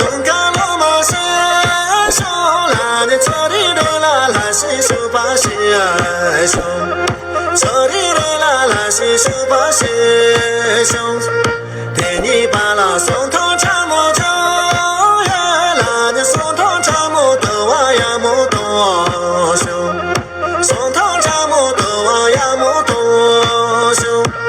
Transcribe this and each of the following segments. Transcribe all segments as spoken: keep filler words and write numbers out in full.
དུང་དཀར་ལོ་མ་ཞེས་ཞུ་ལ་ནི། ཚོ་རིག་རོ་ལ་ལ་ཞེས་ཞུ་བ་ཞེས་ཞུ། ཚོ་རིག་རོ་ལ་ལ་ཞེས་ཞུ་བ་ཞེས་ཞུ། དེ་ཉིད་པ་ལ་སོ་ཐམ་ཕྲ་མོ་བྱུང་ཡོད་ལ་ནི། སོ་ཐམ་ཕྲ་མོ་དུ་བ་ཡ་མོ་དུ་ཞུ། སོ་ཐམ་ཕྲ་མོ་དུ་བ་ཡ་མོ་དུ་ཞུ།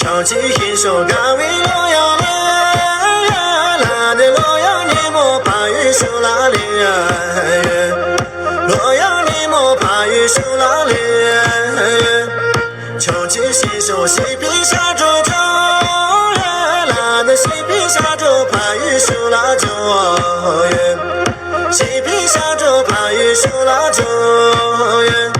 ཕྱོགས་གཅིག་ཤེས་ཤོག་དགའ་བའི་གླུ་དབྱངས་ལེན་ཡོད་ལ་ནི། གླུ་དབྱངས་ཉིན་མོ་ཕ་ཡུལ་ཕྱོགས་ལ་ལེན་ཡོད། གླུ་དབྱངས་ཉིན་མོ་ཕ་ཡུལ་ཕྱོགས་ལ་ལེན་ཡོད། ཕྱོགས་གཅིག་ཤེས་ཤོག་ཤེས་པའི་ཞབས་བྲོ་བྱུང་ཡོད་ལ་ནི། ཤེས་པའི་ཞབས་བྲོ་ཕ་ཡུལ་ཕྱོགས་ལ་བྱུང་ཡོད། ཤེས་པའི་ཞབས་བྲོ་ཕ་ཡུལ་ཕྱོགས་ལ་བྱུང་ཡོད།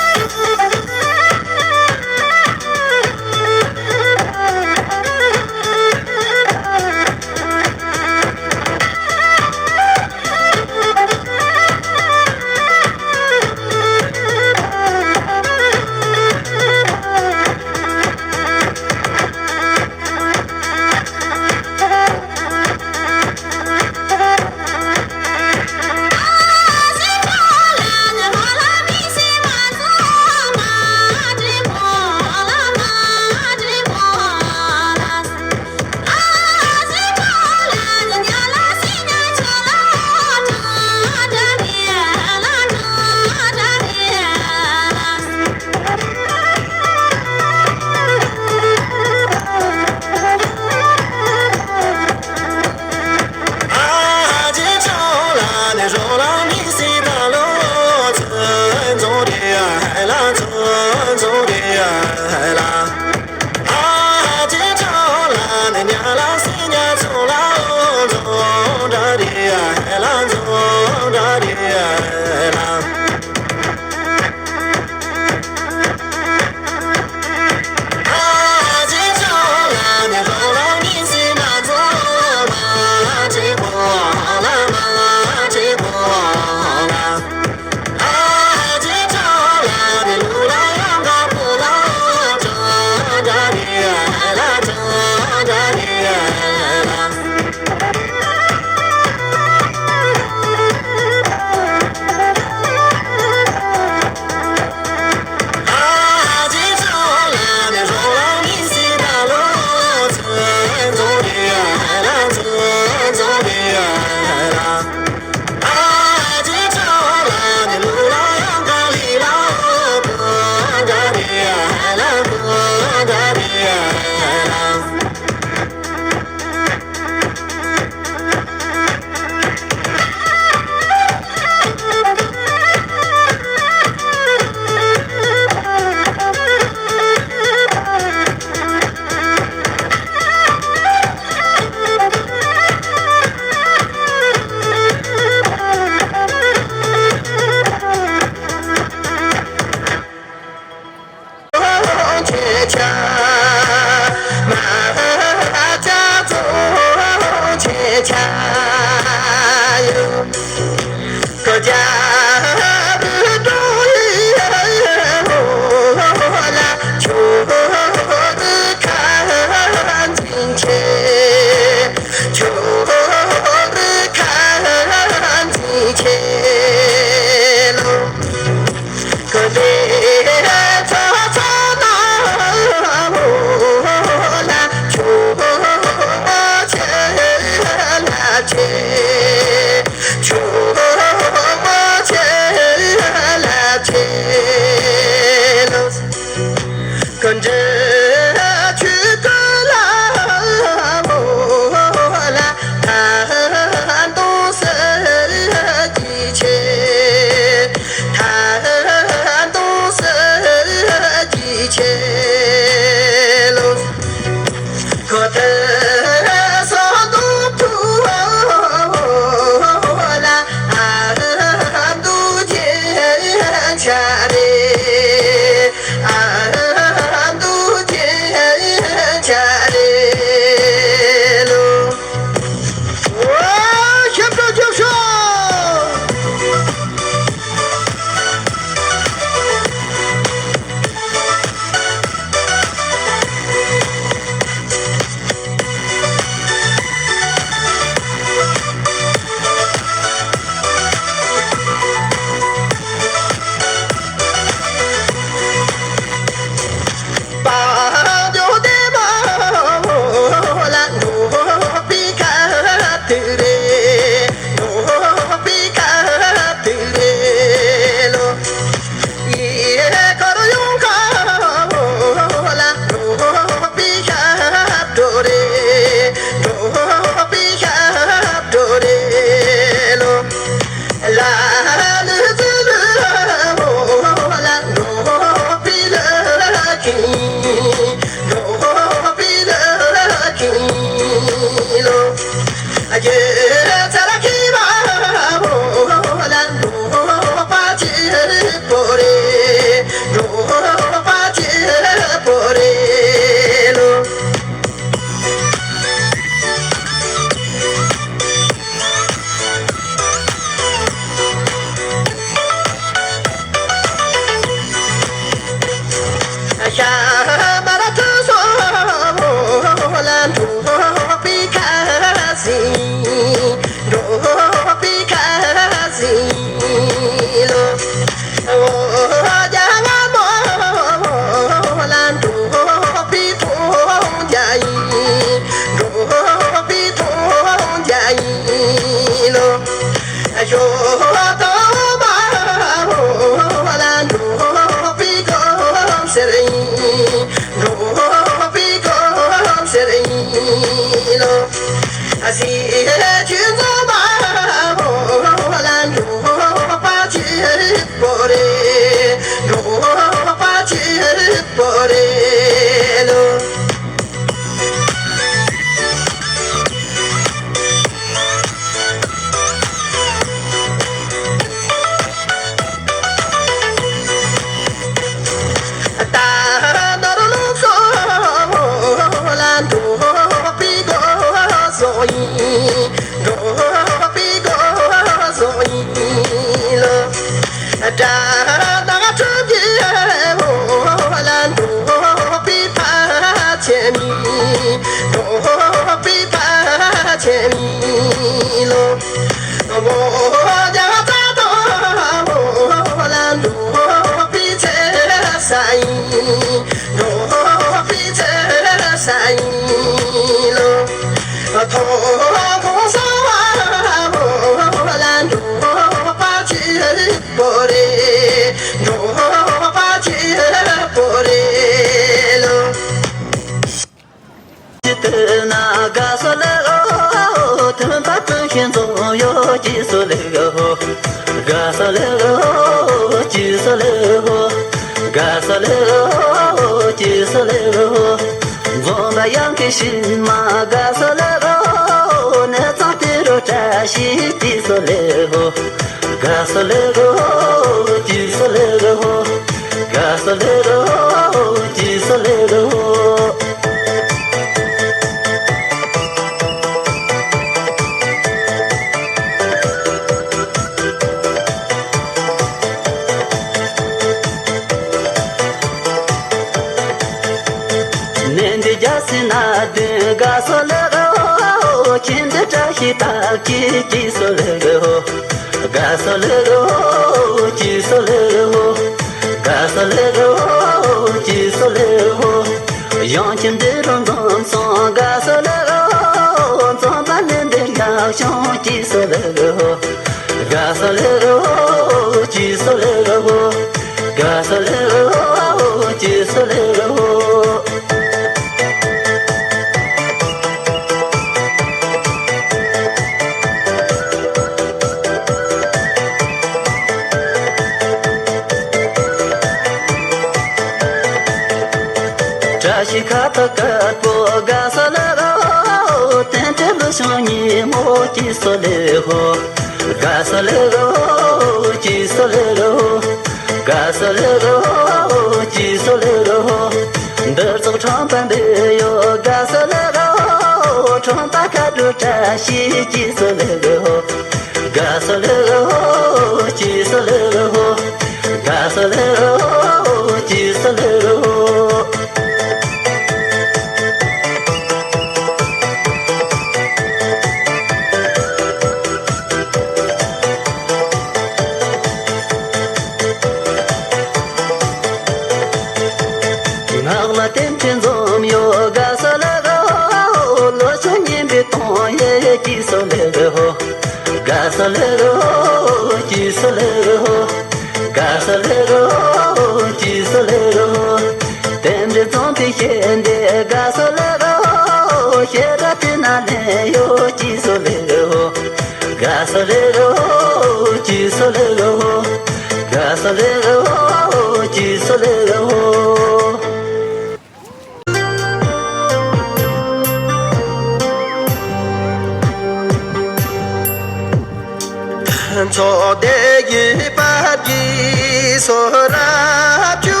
ཚོགས་སྡེ་ཡི་པར་གྱི་སོ་རབ་ཆུ་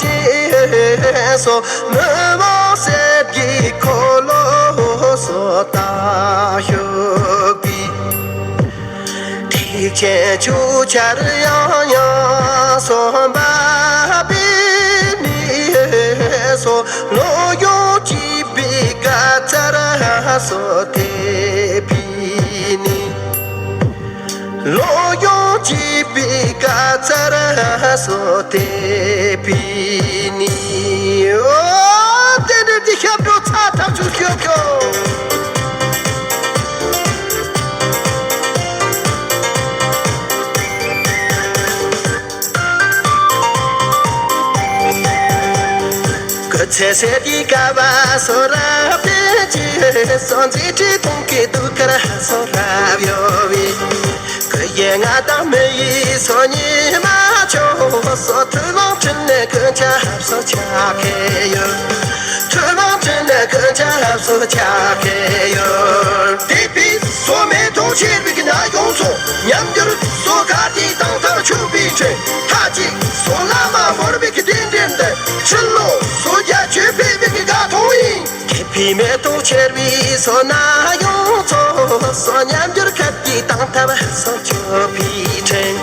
ཅན་སོ་མི་དབང་གསེར་གྱི་འཁོར་ལོ་སོ་ད་ཤོག་པའི། ཐེག་ཆེན་ཆོས་ཆར་ཡང་ཡང་སོ་འབབ་པའི་ནི་སོ་ལོ་ཡོངས་སྐྱིད་པའི་དགའ་ཚལ་སོ་དེ་ཕི་ནི། ལོ་ཡོངས་སྐྱིད་པའི་དགའ་ཚལ་སོ་དེ་ཕི་ནི། ཨོ། རྟེན་འབྲེལ་གྱི་ཞབས་བྲོ་ཚ་ཐག་ཆོད་ཤོག་ཤོག། སྐུ་ཚེ་ཟད་དེ་དགའ་བ་སོ་རབ་དེ་ཅི་སོ་མཛེས་བྲིས་མཐོང་གི་དུས་ཀར་སོ་རབ་ཡོད་བས། སྐུ་ཡི་ང་དང་མི་ཡི་སོ་ཉི་མ་ཆོ་སོ་ཐུབ་དབང་ཁྲིད་ནས་ཀུན་ཁྱབ་སོ་ཆགས་ཀྱི་ཡོད། ཐུབ་དབང་ཁྲིད་ནས་ཀུན་ཁྱབ་སོ་ཆགས་ཀྱི་ཡོད། དེ་བས་སོ་མེ་ཏོག་ཆེར་བའི་གི་ན་ཡོངས་སོ་ཉམས་འགྱུར་སོ་ག་དེ་དང་ཐག་ཆོད་པའི་ཕྲེང་མཐའ་གཅིག་སོ་བླ་མ་འབོར་བའི་གི་རྟེན་འབྲེལ་འདི་ཕྱི་ལོ་སོ་བརྒྱད་ཅུ་ཕེབས་པའི་གི་དགའ་ཐོང་ཡིན། ཁེ་ཕི་མེ་ཏོག་ཆེར་བའི་སོ་ན་ཡོངས་སོ་སོ་ཉམས་འགྱུར་ཁབ་ཀྱི་དང་ཐབས་སོ་ཆོད་པའི་ཕྲེང་།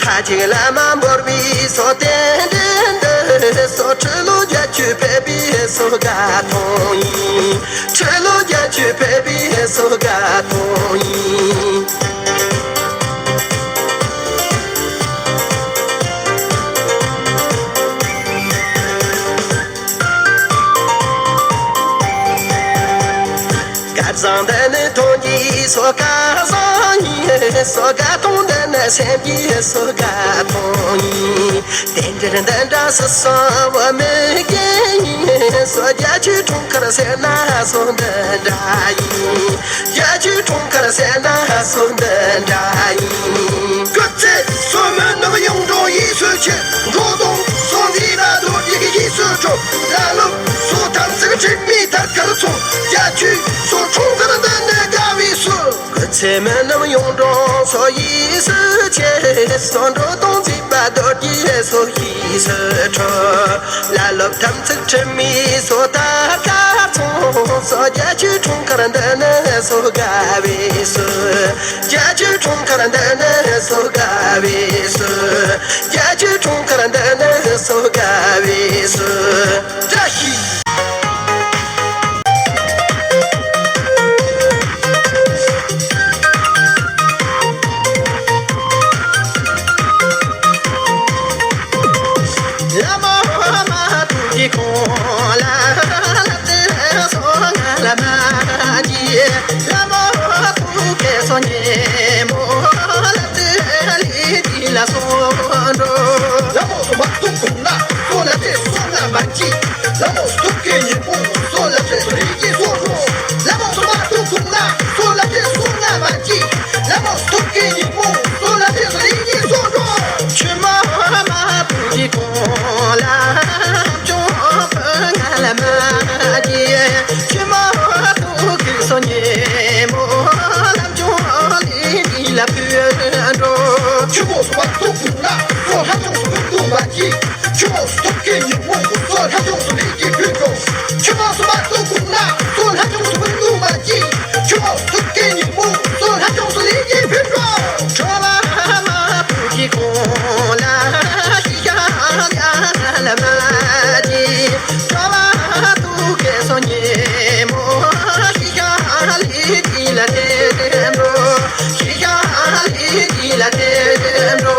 ཁ་ཅིག་བླ་མ་འབོར་བའི་སོ་རྟེན་འབྲེལ་འདི་སོ་ཁྲི་ལོ་བརྒྱད་ཅུ་ཕེབས་པའི་སོ་དགའ་ཐོང་ཡིན། ཁྲི་ལོ་བརྒྱད་ཅུ་ཕེབས་པའི་སོ་དགའ་ཐོང་ཡིན། སྐལ་བཟང་འདི་ནི་ཐོན་གྱི་སོ་སྐལ་བཟང་ཡིན། སོ་དགའ་ཐོང་འདི་ནི་སེམས་ཀྱི་སོ་དགའ་ཐོང་ཡིན། རྟེན་འབྲེལ་འདི་འདྲ་སུ་སོང་བ་མི་རྒན་ཡིན། སོ་བརྒྱད་ཅུའི་འཁྲུངས་སྐར་ཟེར་ན་སོ་འདི་འདྲ་ཡིན། བརྒྱད་ཅུའི་འཁྲུངས་སྐར་ཟེར་ན་སོ་འདི་འདྲ་ཡིན། སྐུ་ཚེ་སོ་མི་རྣམས་ཡོངས་འགྲོ་ཡིད་སུ་ཆེ། འགྲོ་དོན་སོ་འདི་ལ་རྡོ་རྗེ་གི་ཡིད་སུ་འགྲོ། ལ་ལུག་སོ་ཐམས་ཅད་ཁྲིད་མི་ཐར་ཁར་སོང་། བརྒྱད་ཅུའི་སོ་འཁྲུངས་སྐར་འདི་ནི་དགའ་བའི་སོ། སྐུ་ཚེ་མི་རྣམས་ཡོངས་འགྲོ་སོ་ཡིད་སུ་ཆེ། སོ་འགྲོ་དོན་མཛད་པ་རྡོ་རྗེ་སོ་ཡིད་སུ་འཕྲོ། ལ་ལུག་ཐམས་ཅད་ཁྲིད་མི་སོ་ཐར་ཁར་སོང་། སོ་བརྒྱད་ཅུའི་འཁྲུངས་སྐར་འདི་ནི་སོ་དགའ་བའི་སོ། བརྒྱད་ཅུའི་འཁྲུངས་སྐར་འདི་ནི་སོ་དགའ་བའི་སོ། བརྒྱད་ཅུའི་འཁྲུངས་སྐར་འདི་ནི་སོ་དགའ་བའི་སོ། བཀྲ་ཤིས། ལ་མོ་མ་ཐུག་གི་ཁོང་ལ་ལ་ཏི་སོ་ང་ལ་མ་ཇི། ལ་མོ་ཐུག་གི་སོ་ཉེ་མོ་ལ་ཏི་ལི་ཏི་ལ་སོ་འགྲོ། ལ་མོ་སོ་མ་ཐུག་གུང་ལ་སོ་ལ་ཏི་སོ་ང་མ་ཇི། ལ་མོ་སོ་ཐུག་གི་ཉེ་མོ་སོ་ལ་ཏི་སོ་ལི་ཏི་སོ་འགྲོ། ལ་མོ་སོ་མ་ཐུག་གུང་ལ་སོ་ལ་ཏི་སོ་ང་མ་ཇི། ལ་མོ་སོ་ཐུག་གི་ཉེ་མོ་སོ་ལ་ཏི་སོ་ལི་ཏི་སོ་འགྲོ། ཆུ་མོ་མ་ཐུག་གི་ཁོང་ལ་ཅོ་ཕ་ང་ལ་མ་ཇི། ཆུ་མོ་ཐུག་གི་སོ་ཉེ་མོ་ལམ་ཅོ་ལི་ཏི་ལ་བུ་འགྲོ། ཆུ་མོ་སོ་མ་ཐུག་གུང་ལ་སོ་ལྷ་ཅོ་སོ་བུ་ལུ་མ་ཇི། ཆུ་མོ་སོ་ཐུག་གི་ཉེ་མོ་སོ་ལྷ་ཅོ་སོ་ལི་ཏི་བུ་འགྲོ། ཆུ་མོ་སོ་མ་ཐུག་གུང་ལ་སོ་ལྷ་ཅོ་སོ་བུ་ལུ་མ་ཇི། ཆུ་མོ་སོ་ཐུག་གི་ཉེ་མོ་སོ་ལྷ་ཅོ་སོ་ལི་ཏི་བུ་འགྲོ། ཁྲོ་བ་མ་ཐུག་གི་ཁོང་ལ་ཤི་ཤ་ཡ་ལ་མ་ཇི། ཁྲོ་བ་ཐུག་གི་སོ་ཉེ་མོ་ཤི་ཤ་ལི་ཏི་ལ་ཏེ་འགྲོ། ཤི་ཤ་ལི་ཏི་ལ་ཏེ་འགྲོ།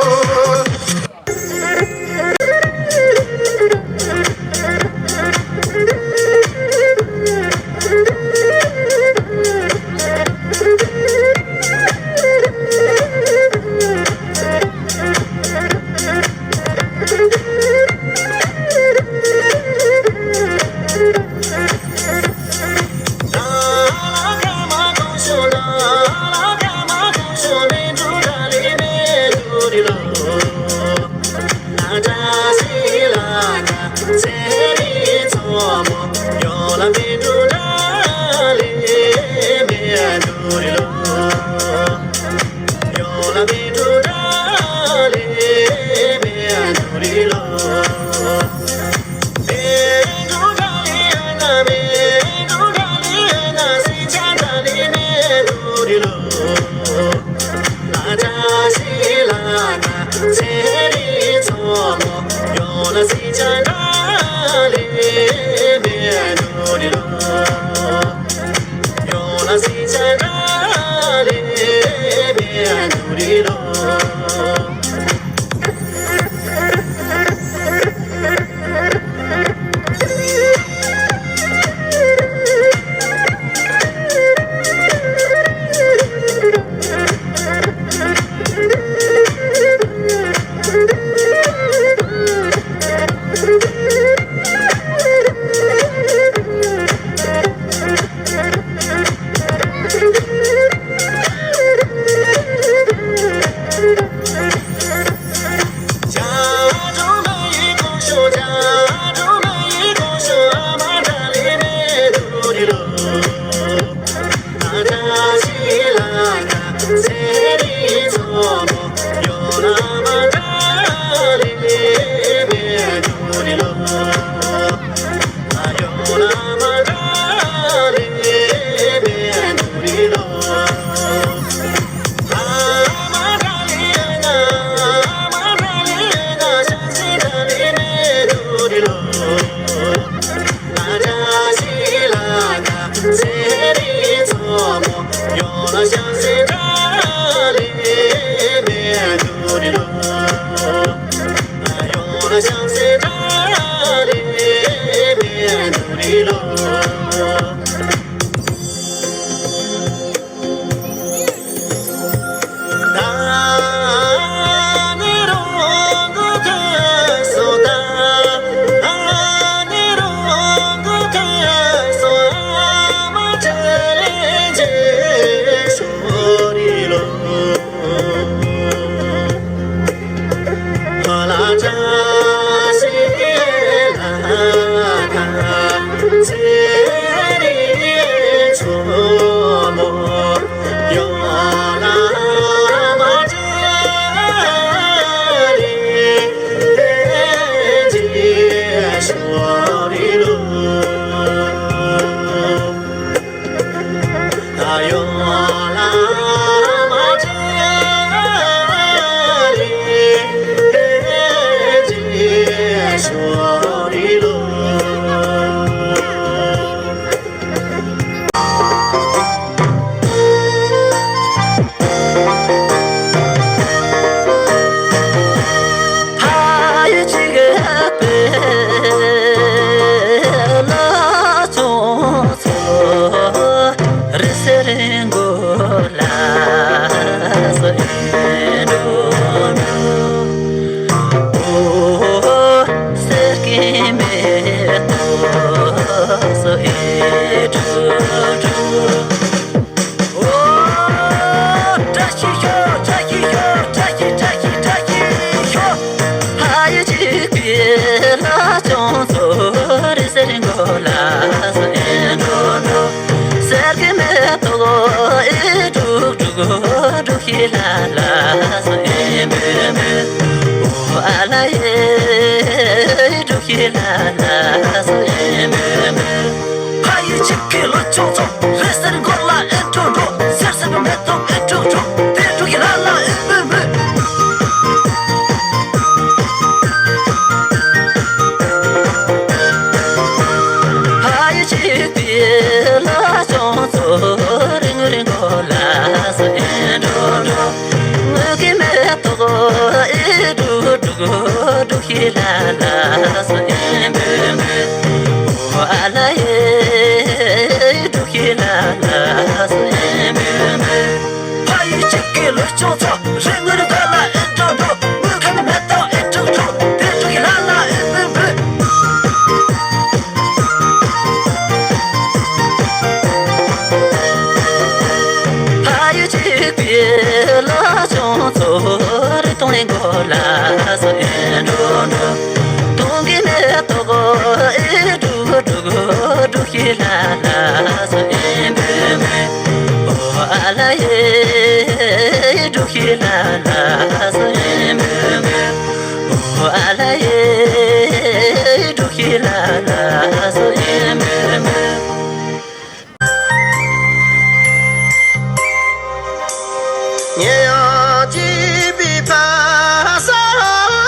ཡང་སྐྱིད་པའི་བར་ས་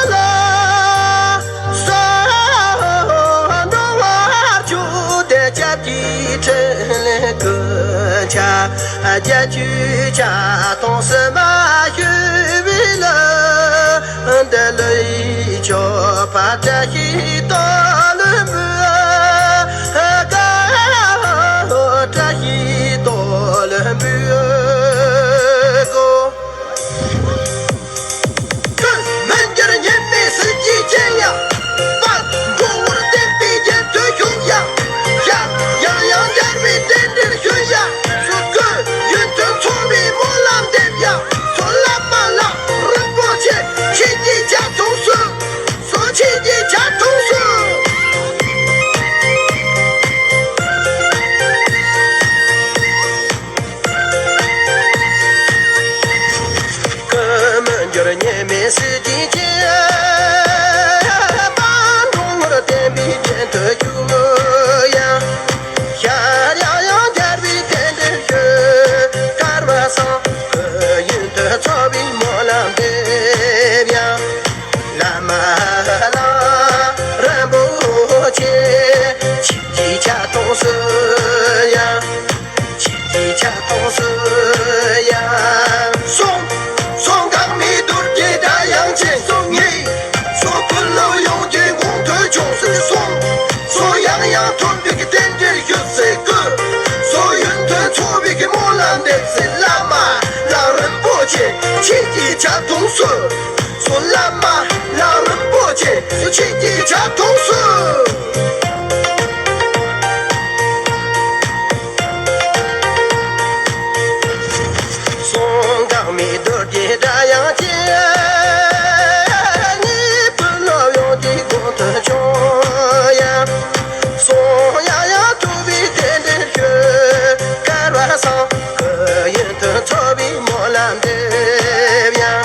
ལ། སོ་འགྲོ་བར་ཆུ་དེ་ཆབ་ཀྱི་ཁྲི་ལས་ཀུན་ཆ་རྒྱ་ཆུ་ཆ་སྟོང་སུ་མ་ཞུ་བའི་ལ། འདི་ལ་ཡི་ཆོག་པ་བཀྲ་ཤིས་དོ་ལུ་འབུལ། བཀྲ་ཤིས་དོ་ལུ་འབུལ་གོ། ཀུན་མི་འགྱུར་ཉི་མའི་གཟི་བརྗིད་ཅན་ཡ། དཔལ་འབྲུག་པར་བརྟན་པའི་རྒྱན་དུ་བཞུགས་ཡ། ཡ། ཡང་ཡང་རྒྱལ་བའི་རྟེན་འབྲེལ་ཞུ་ཡ། སུ་ཀུན་ཡུན་དུ་འཚོ་བའི་སྨོན་ལམ་འདེབས་ཡ། སོ་བླ་མ་ལགས་རིན་པོ་ཆེ་ཁྱེད་ཀྱི་ཕྱག་མཐོང་སོ། སོ་ཁྱེད་ཀྱི་ཕྱག་མཐོང་སོ། ཀུན་མི་འགྱུར་ཉི་མའི་གཟི་བརྗིད་ཅན། དཔལ་འབྲུག་ངོར་བརྟན་པའི་རྒྱན་དུ་བཞུགས་ཡ། ཤར་ཡང་ཡང་རྒྱལ་བའི་རྟེན་འབྲེལ་ཞུ། དཀར་བ་བསང་ཀུན་ཡུན་དུ་འཚོ་བའི་སྨོན་ལམ་འདེབས་ཡ། བླ་མ་ལགས་རིན་པོ་ཆེ་ཁྱེད་ཀྱི་ཕྱག་མཐོང་སོ་ཡ། ཁྱེད་ཀྱི་ཕྱག་མཐོང་སོ་ཡ། སོ། སོ་འགག་མེད་རྡོ་རྗེ་སྒྲ་དབྱངས་ཅན་སོ་ངེས། སོ་ཀུན་སློང་ཡོངས་ཀྱི་དགོངས་དོན་ཅུང་ཟད་སོང་། སོ་ཡང་ཡང་ཐོབ་པའི་རྟེན་འབྲེལ་ཞུ་སའི་སྐུ། སོ་ཡུན་དུ་འཚོ་བའི་སྨོན་ལམ་འདེབས་སའི་བླ་མ་ལགས་རིན་པོ་ཆེ་ཁྱེད་ཀྱི་ཕྱག་མཐོང་སོ། སོ་བླ་མ་ལགས་རིན་པོ་ཆེ་ཁྱེད་ཀྱི་ཕྱག་མཐོང་སོ། གསུང་དང་མི་རྡོ་རྗེ་སྒྲ་དབྱངས་ཅན། ཉིད་ཀུན་སློབ་ཡོངས་ཀྱི་དགོངས་དོན་ཆོས་དབྱིངས། གསུང་ཡང་ཡང་ཐུབ་པའི་རྟེན་འབྲེལ་ཞུ། དཀར་བ་བསང་ཀུན་ཡུན་དུ་འཚོ་བའི་སྨོན་ལམ་འདེབས་ཡ།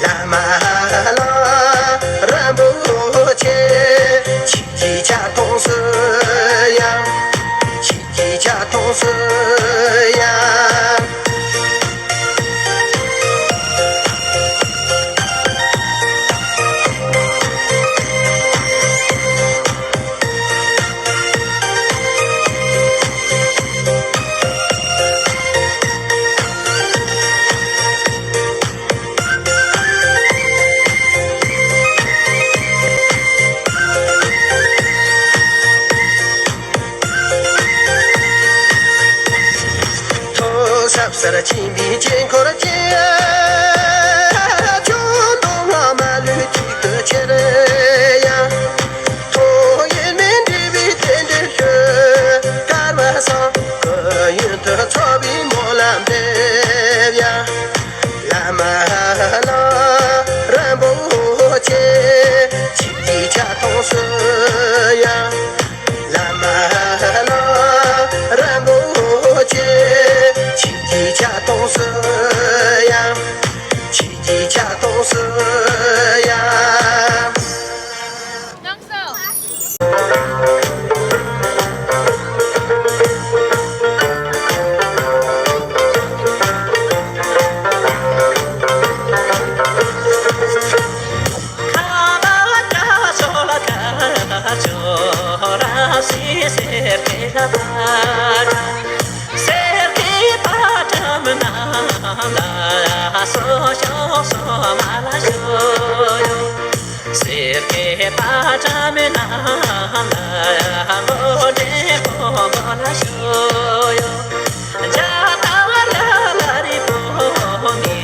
བླ་མ་ལགས་རིན་པོ་ཆེ་ཁྱེད་ཀྱི་ཕྱག་མཐོང་སོ་ཡ། ཁྱེད་ཀྱི་ཕྱག་མཐོང་སོ་ཡ། ཐོག་ཟབ་སར་ཕྱིན་པའི་དཀྱིལ་འཁོར་ཅན། ཆོས་མདོ་སྔགས་མ་ལུས་གཅིག་ཏུ་ཁྱེར་ཡང་། ཐོག་ཡེ་མེད་འབྲས་བུའི་རྟེན་འབྲེལ་ཞུ། དཀར་བ་བསང་ཀུན་ཡུན་དུ་འཚོ་བའི་སྨོན་ལམ་འདེབས་ཡ། བླ་མ་ལགས་རིན་པོ་ཆེ་ཁྱེད་ཀྱི་ཕྱག་མཐོང་སོ་ཡ། བླ་མ་ལགས་རིན་པོ་ཆེ་ཁྱེད་ཀྱི་ཕྱག་མཐོང་སོ་ཡ། ཁྱེད་ཀྱི་ཕྱག་མཐོང་སོ་ཡ། སེར་སྐྱའི་པ་ཏྲ་མི་ན་ལ་མོ་དྲེ་པོ་མོ་ལ་ཤོ་ཡོ། ཇ་ཏ་ལ་ལ་རི་པོ་ནི་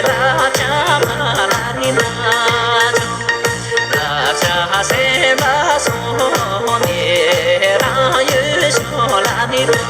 ལ་ཅ་མ་ལ་རི་ན་ཅོ། ལ་ཅ་སེ་མ་སོ་ནི་རང་ཡུལ་ཤོ་ལ་ནི་ལོ།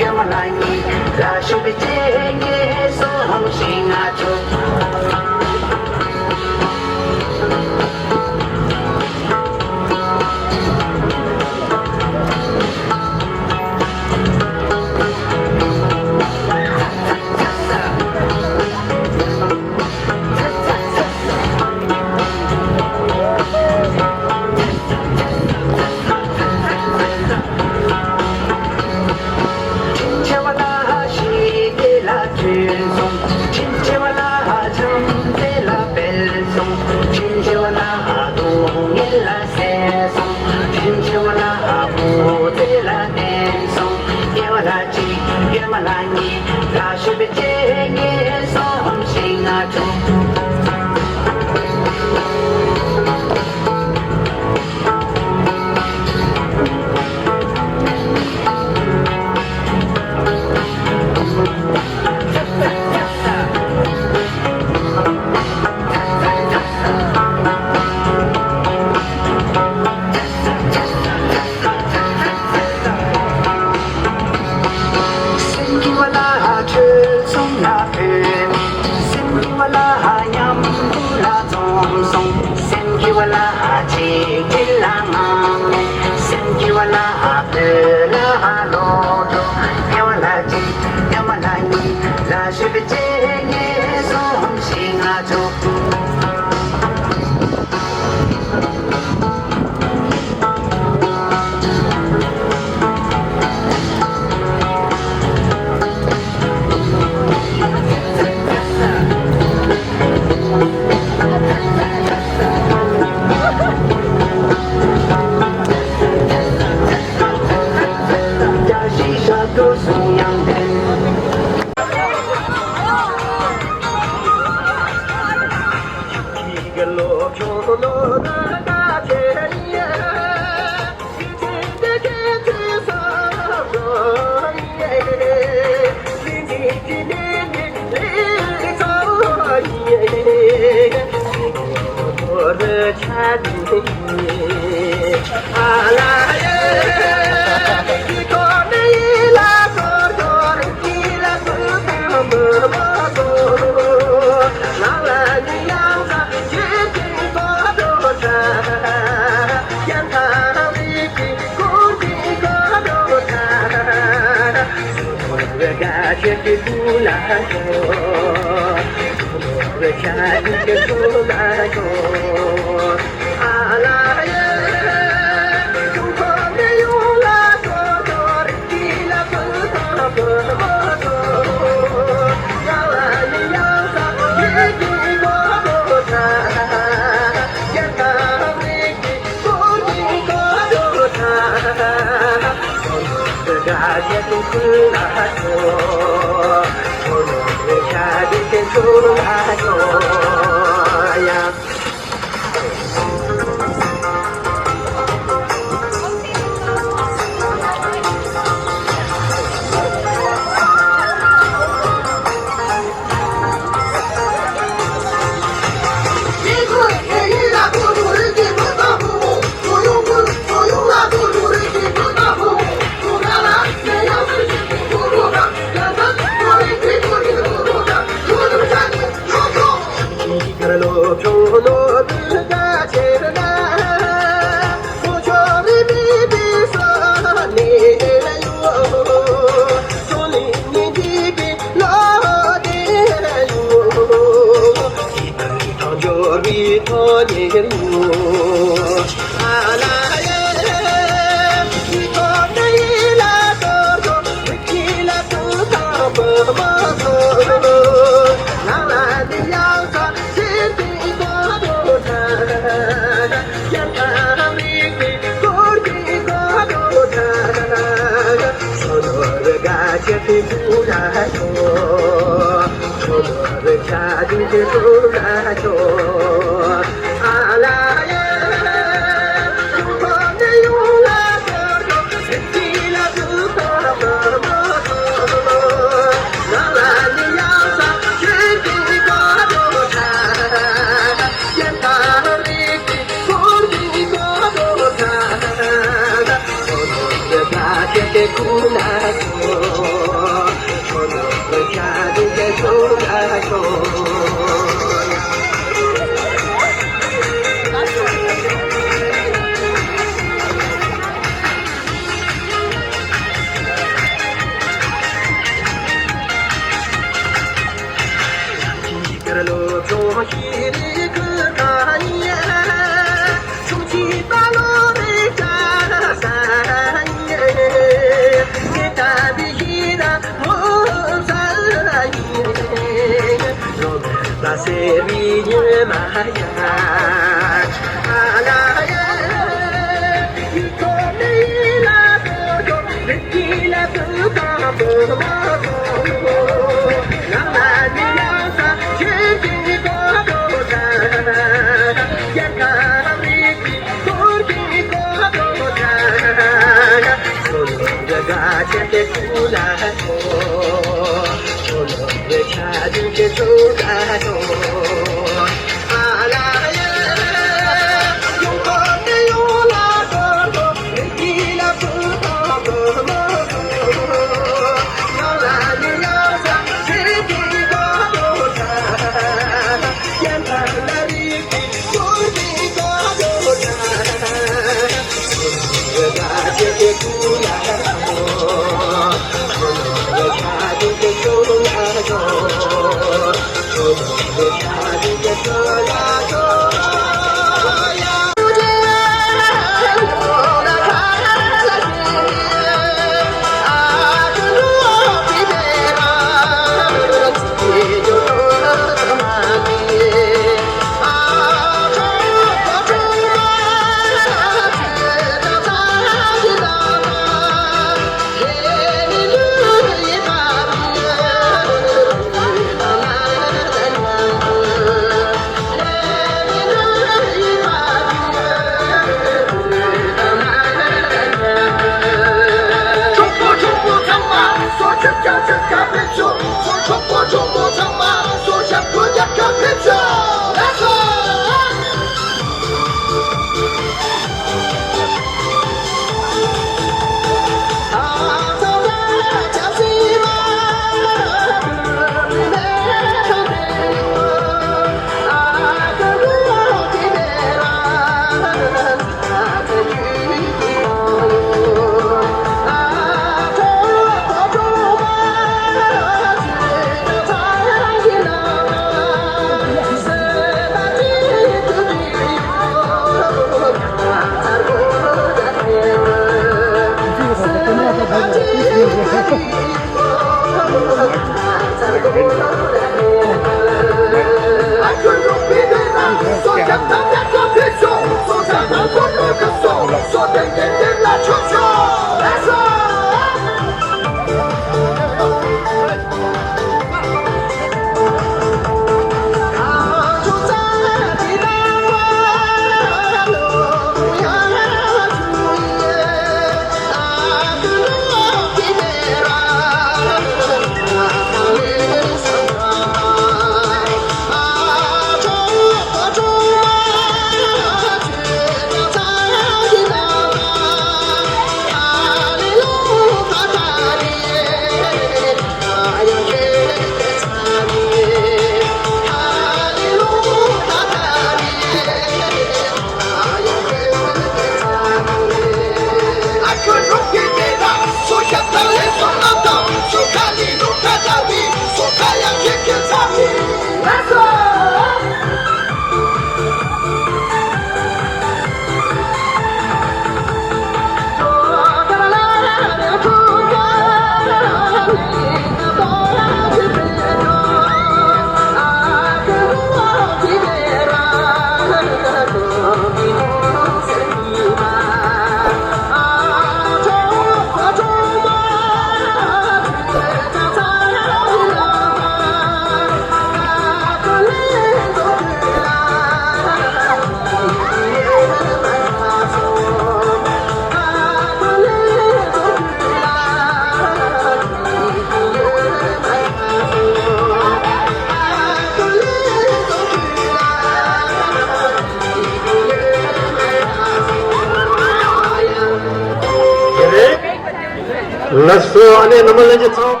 བླ་ཆེན་ཚང་